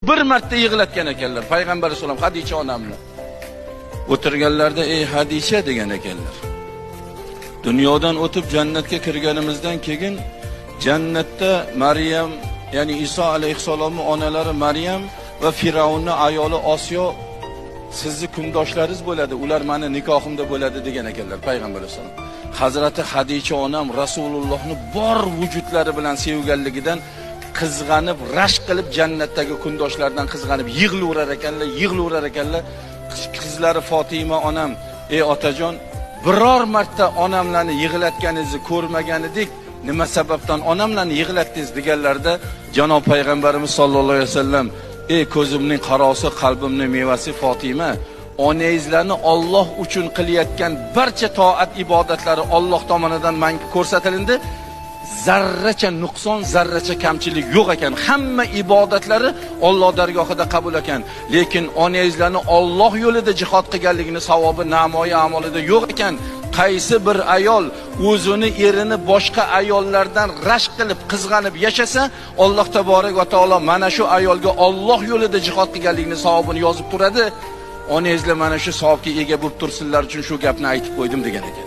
Bir marta yig'latgan ekanlar payg'ambar alayhissalom Hadicha onamni. O'tirganlarda ey Hadicha degan ekanlar. Dunyodan o'tib jannatga kirganimizdan keyin jannatda Maryam, ya'ni Iso alayhissalomning onalari Maryam va Firavunning ayoli Osiyo sizni kundoshlaringiz bo'ladi, ular meni nikohimda bo'ladi degan ekanlar payg'ambar alayhissalom. Hazrati Hadicha onam Rasulullohni bor vujudlari bilan sevganligidan qizg'anib, rashk qilib jannatdagi kundoshlardan qizg'anib yig'laverar ekanlar, yig'laverar ekanlar. Qizlari Fatima onam, ey otajon, biror marta onamlarni yig'latganingizni ko'rmagan edik, nima sababdan onamlarni yig'latdingiz deganlarida janob payg'ambarimiz sollallohu alayhi vasallam, ey ko'zimning qarosi, qalbimning mevasi Fatima, onangizlarni Alloh uchun qilayotgan barcha toat ibodatlari Alloh tomonidan menga ko'rsatilindi. Zarracha nuqson, zarracha kamchilik yo'q ekan. Hamma ibodatlari Alloh dargohida qabul ekan. Lekin onangizlarni Alloh yo'lida jihad qilganligini savobi namoyi amalida yo'q ekan. Qaysi bir ayol o'zini erini boshqa ayollardan rashk qilib, qizg'anib yashasa, Alloh taborak va taolo mana shu ayolga Alloh yo'lida jihad qilganligini savobini yozib turadi. Onangizlar mana shu savobga ega bo'lib tursinlar uchun shu gapni aytib qo'ydim degan ekan.